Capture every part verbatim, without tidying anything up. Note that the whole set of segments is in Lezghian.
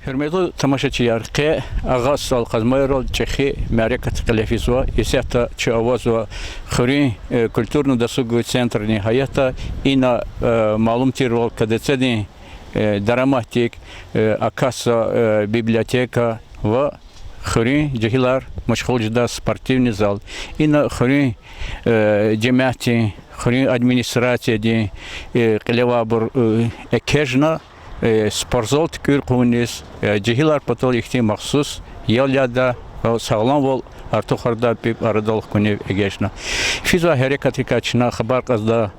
Гьуьрметлу тамашачияр, къе Агъа СтӀал Къазмайрал чӀехи мярекат кьиле физва. Исятда чун авазва хуьруьн культурно-досуговый центрдин гьаятда. Ина, малум тирвал, КДЦ-дин дараматдик, акатзава библиотека ва хуьруьн жегьилар машгъул жедай спортивный зал. Ина хуьруьн жемятдин, хуьруьн администрациядин кьиле авайбур экечӀна спортзал туькӀуьр хъувуниз, жегьилар патал ихьтин махсус ял ядай, сагъламвал артухардай пипӀ арадал хьунив эгечӀна. Физвай гьерекатрикай чна хабар кьазда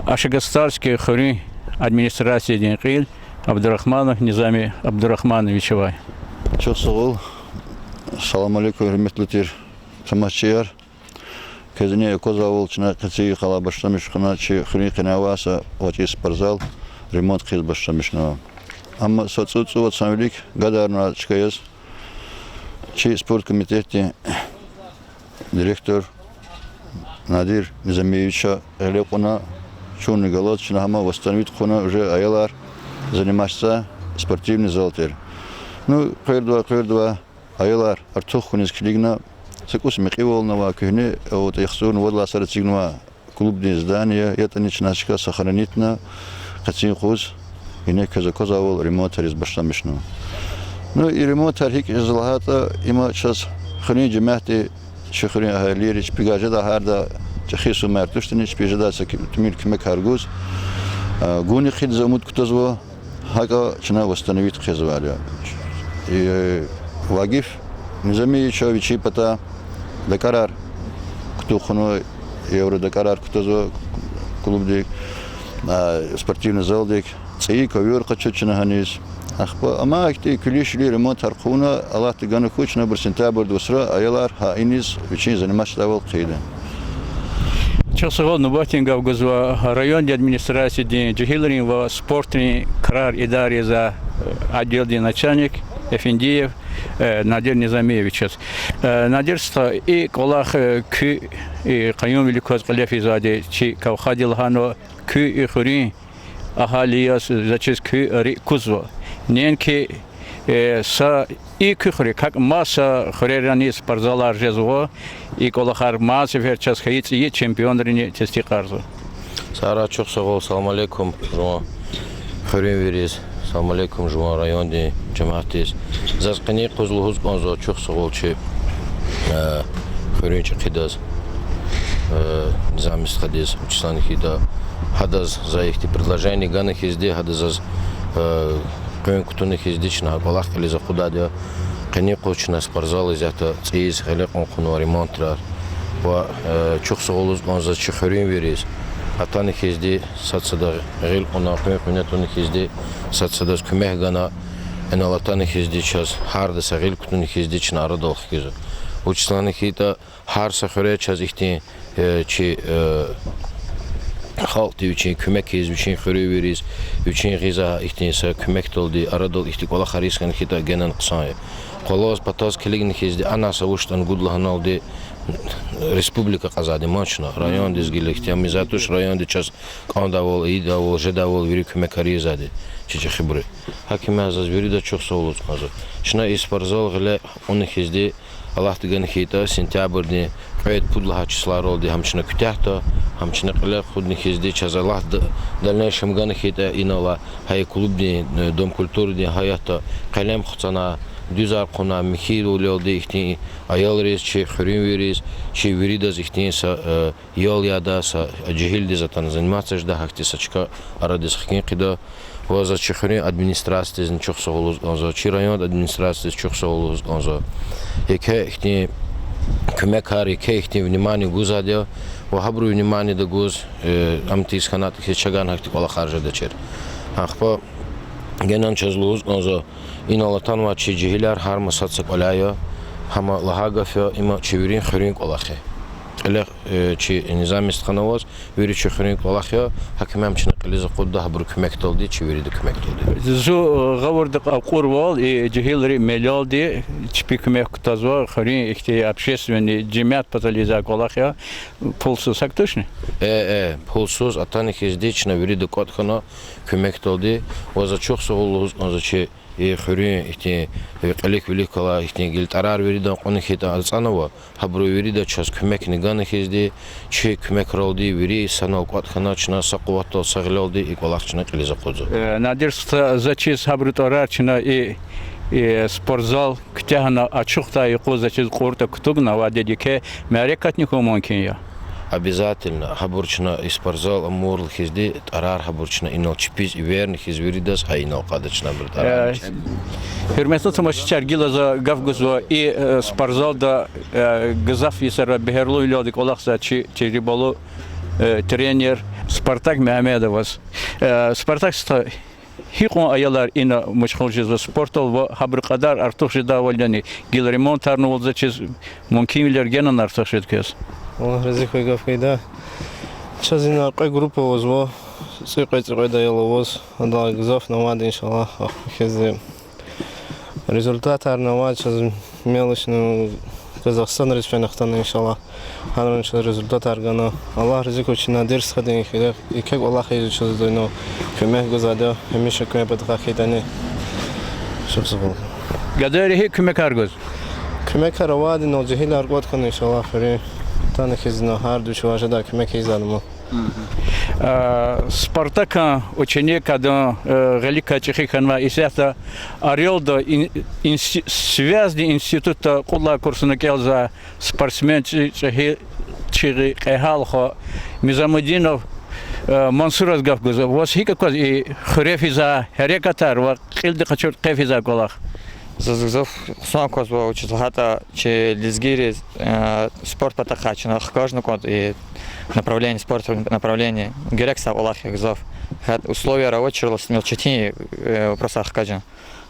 Ашагастарский хуьруьн администрациядин кьил Абдурагьманов Низами Абдурагьмановичавай. Чухсагъул. Салам алейкум, гьуьрметлу тир тамашачияр. Квезни аквазвайвал, чна къенин йикъалай башламишна чи хуьруьн къене авай са гъвечӀи спортзал ремонт хъийиз башламишнава. Амма са цӀуд-цӀувад йисан вилик гадарнавай чка яз чи спорт комитетдин директор Надир Низамиевича гъиле кьуна, чунни галаз чна гьам восстановить хъувуна, уже аялар заниматься ийизвай спортивный зал тир. Ну, къвердавай, къвердавай, аялар артух хьуниз килигна, са кӀус мекьивал авунвай, куьгьне, вот, яхцӀурни вад лагьай сад эцигнавай клубдин здание, ятӀани чна чка сохранитьна, къенин юкъуз, ингье квез аквазвайвал, ремонтариз башламишнава. Ну, и ремонтар гьикӀ жезва лагьайтӀа, им чаз хуьруьн жемятди, чи хуьруьн агьалийри чпивай жедай гьарда, чӀехи сумаяр туштӀани, чпи жедай са ки-, тӀимил куьмекар гуз, а, гунихъ ийидайдаз умуд кутазва, гьакӀа чна восстановить хъийизвайди я. И, Вагиф Низамиевича вичин патай дакӀарар кутуна, евро дакӀарар кутазва клубдик, а, спортивный залдик, цӀийи ковёр къачуда чна гьаниз. Ахпа амай ихьтин куьлуь-шуьлуь ремонтар хъувуна, Аллагьди гана хьуй, чна абур сентябрдин вацра аялар гьа иниз вичин заниматься жедайвал хъийида. Чухсагъул. Нубатдин гаф гузва райондин администрациядин жегьилрин ва спортдин крар идараиз отделдин начальник Эфендиев, э, Надир Низамиевичаз. Э, Надир стха, и кӀвалах, э, куь, и къаюмвилик кваз кьиле физвайди чи кавхади лагьанва, куь и хуьруьн агьалияр заз чиз куь рикӀ кузва. Неинки, э, са и куь хуьре, как маса хуьрерани спортзалар жезва, и кӀвалахар маса сефер чаз хьайи цӀийи чемпионрини тестикьарзава. Сагърай, чухсагъул, салам алейкум жуван хуьруьнвийриз, салам алейкум жуван райондин жемятдиз. Заз къенин юкъуз лугьуз кӀанзава, чухсагъул чи, э, хуьруьн чӀехидаз, э, Низами стхадиз, вучиз лагьайтӀа гьадаз за ихьтин предложение гана хьизди, гьада заз, э, къуьн кутуна хьизди чна кӀвалах кьилиз акъудайди я. Къенин юкъуз чна спортзалриз ятӀа цӀийиз гъиле кьун хъувунва, ремонтрар. Ва, э, чухсагъул лугьуз кӀанзава чи хуьруьнвийриз, атана хьизди сад-садаз гъил кьуна, къуьн-къуьне туна хьизди, сад-садаз куьмек гана, инал атана хьизди чаз, гьарда са гъил кутуна хьизди чна арадал хкизва. Вучиз лагьайтӀа гьар са хуьре чаз ихьтин, э, чи, э, халкьди вичин куьмек ийиз, вичин хуьруьнвийриз, вичин гъиза ихьтин са куьмекдалди, арадал ихьтин кӀвалахар ийиз хьайитӀа генани хъсан я. Къвалав патаз килигна хьизди, анай са вуч ятӀани гуда лагьаналди, республика кьазвайди ман чна, райондиз гила ихьтин ам ийизвайди туш, районди чаз кӀандайвал, ийидайвал, жедайвал вири куьмекар ийизвайди чи чӀехибуру. Гьакимар заз виридаз чухсагъул лугьуз кӀанзава. Чна и спортзал гъиле кьуна хьизди, Аллагьди гана хьайитӀа, сентябрдин кьвед-пуд лагьай числойралди гьам чна куьтягьда, гьам чна кьиле кьуна хьизди, чаз Аллагьди дальнейшем гана хьайитӀа, инал гьа и клубдин, э, дом культурыдин гьаятда къелем хцана, дуьзар хъувуна, михьивилелди ихьтин аялриз, чи хуьруьнвийриз, чи виридаз ихьтин са, э, ял ядай, са жегьилдиз атана заниматься жедай гьахьтин са чка арадиз хкин хъийида. Ва заз чи хуьруьн администрациядизни чухсагъул лугьуз кӀанзава, чи район администрациядиз чухсагъул лугьуз кӀанзава. Еке ихьтин куьмекар, еке ихьтин внимание гузвайди я, ва гьабуру вниманиеда гуз, э, ам тийиз хьанайтӀа хьиз чагъан гьахьтин кӀвалахар жедачир. Ахпа генани чаз лугьуз кӀанзава, инал атанвай чи жегьилар гьар маса са кӀваляй я, гьам лагьай гаф я, им чи вирин хуьруьн кӀвалах я. Кьиле, э, чи Низами стхани аваз, вири чи хуьруьн кӀвалах я, гьакимар чна кьилиз акъудда гьабурун куьмекдалди, чи виридан куьмекдалди. Зун, э, гъавурда акьурвал, и жегьилри мелелди чпи куьмек кутазва, хуьруьн ихьтин общественный жемят патал ийизвай кӀвалах я, пулсуз, гьакӀ тушни? Э, э, пулсуз, атана хьизди чна вирида кӀватӀ хьана куьмекдалди, ва заз чухсагъул лугьуз кӀанзава чи И хуьруьн ихьтин векьилик вилик галай ихьтин гила тӀарар виридан кьуна хьайитӀа ацӀанва, гьабуру вирида чаз куьмекни гана хьизди, чи куьмекралди вири санал кӀватӀ хьана чна са къуватдал, са гъилелди и кӀвалах чна кьилиз акъудзава. Э, Надир стха, за чиз гьабурун тӀварар чна и, и спортзал куьтягьна ачухдай юкъуз за чиз кьуртӀа кутугна ва дидике мярекатни хьун мумкин я. Обязательно. Гьабур чна и спортзал амурла хьизди тӀарар гьабур чна инал чпиз эверна хьиз виридаз гьа инал кьада чна абурун тӀарарни. Э, гьуьрметлу тамашачияр, гила за гаф гузва и, э, спортзалда, э, гзаф йисара бегьерлувилелди кӀвалахзавай чи тежрибалу, э, тренер Спартак Мегьамедоваз. Э, Спартак стха, гьикьван аялар ина машгъул жезва спортдал ва гьабурун кьадар артух жедайвал яни, гила ремонтарнавал за чиз мумкинвилер генани артух жеда квез? Аллагь рази хьуй гаф гайида. Чаз ина кьве группа авазва, цӀикьвед-цӀикьвед аял аваз, гьадалай гзафни авайди, иншаллагь, ахпа хьиз. Результатарни авай чаз мелочный Казахстанриз фена хтана, иншаллагь. Гьанрани чаз результатар гана. Аллагь рази хьуй чи Надир стхадин еке, еке кӀвалах ийиз чаз инал куьмек гузвайди я, гьамиша куьмек патахъай хьайитӀани. Чухсагъул. Гадайри гьикӀ куьмекар гуз? Куьмекар авайди, инал жегьилар кӀватӀ хьана, иншаллагь, хуьруьн. Атана хьиз инал гьарда вич важдай куьмек ийизвайди я ман. А, Спартакан ученик, адан, э, гъиликай чӀехи хьанвай, исятда Орёлда ин-, инс-, связьдин институтда кьуд лагьай курсуна кӀелзавай спортсмен чи-, чӀехи, чи кьегьал хва Мизамудинов, э, Мансураз гаф гузва. Ваз гьикӀ аквазва и хуьре физвай гьерекатар ва кьилди къачур къе физвай кӀвалах? Заз гзаф хъсан аквазва, вучиз лагьайтӀа чи лезгийриз, э, спорт патахъай чна хкажна кӀанда и направление, спорт направление. Герекзавай кӀвалах я гзаф. Гьа условияр авачирла, ну, четин, э, вопросар хкажна.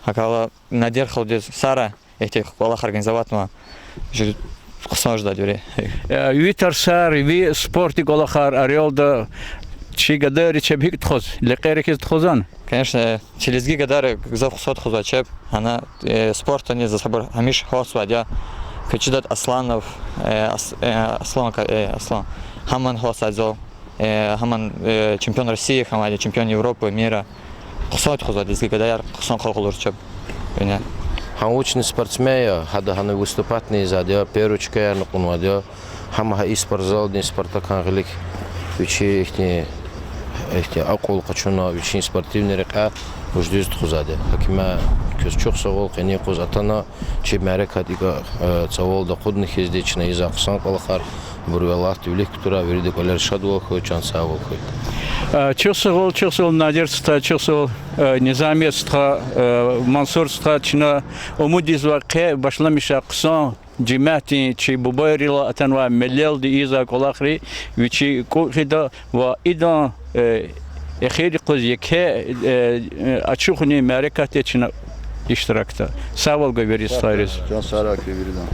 ГьакӀ хьайила Надир халудиз, Сара, ихьтин кӀвалах организоватьна, жи-, хъсан жеда вири. Э, ви тарсар, ви спортдин кӀвалахар Орёлда чи гадайри чеб гьикӀ тухуз, лекьер хьиз тухузан? Конечно, чи лезги гадайри гзаф хъсан тухузвай чеб. Гьана, э, спортдани заз гьабур гьамиша гьалтзавайди я. Квез чидач Асланов, э, Ас-, э, Аслан ка-, э, Аслан. Гьамни гьалтзавайди я. Э, гьамни, э, чемпион России хьанвайди, чемпион Европы, мира. Хъсан тухузвайди лезги гадаяр, хъсан къалурзавайди чеб. Гьа вучни спортсмен я, гьада гьана выступатьни ийизвайди я, первый чкаярни кьунвайди я. Гьам гьа и спортзалдин, Спартакан гъилик вичи ихьтин, ихьтин акьул къачуна, вичин спортивный рекьяй вуж дуьз тухузвайди я. Гьакиман квез чухсагъул, къенин юкъуз атана, чи мярекат икӀа, э, цавалда акъудна хьизди, чна ийизвай хъсан кӀвалахар, абуру Аллагьди вилик кутурай, виридан кӀвалера шадвал хьуй, чан сагъвал хьуй. Э, чухсагъул, чухсагъул, Надир стха, чухсагъул, э, Низами стха, э, Мансур стха, чна умуд ийизва къе башламишай хъсан жемятдин, чи бубайрилай атанвай мелелди ийизвай кӀвалахри вичи кӀватӀ хъийида ва идан, э, эхир юкъуз еке, э, э, ачухунин мярекатдиз чна иштиракда. Сагъвал гуй вири стхайриз. Чан сагърай куь виридан.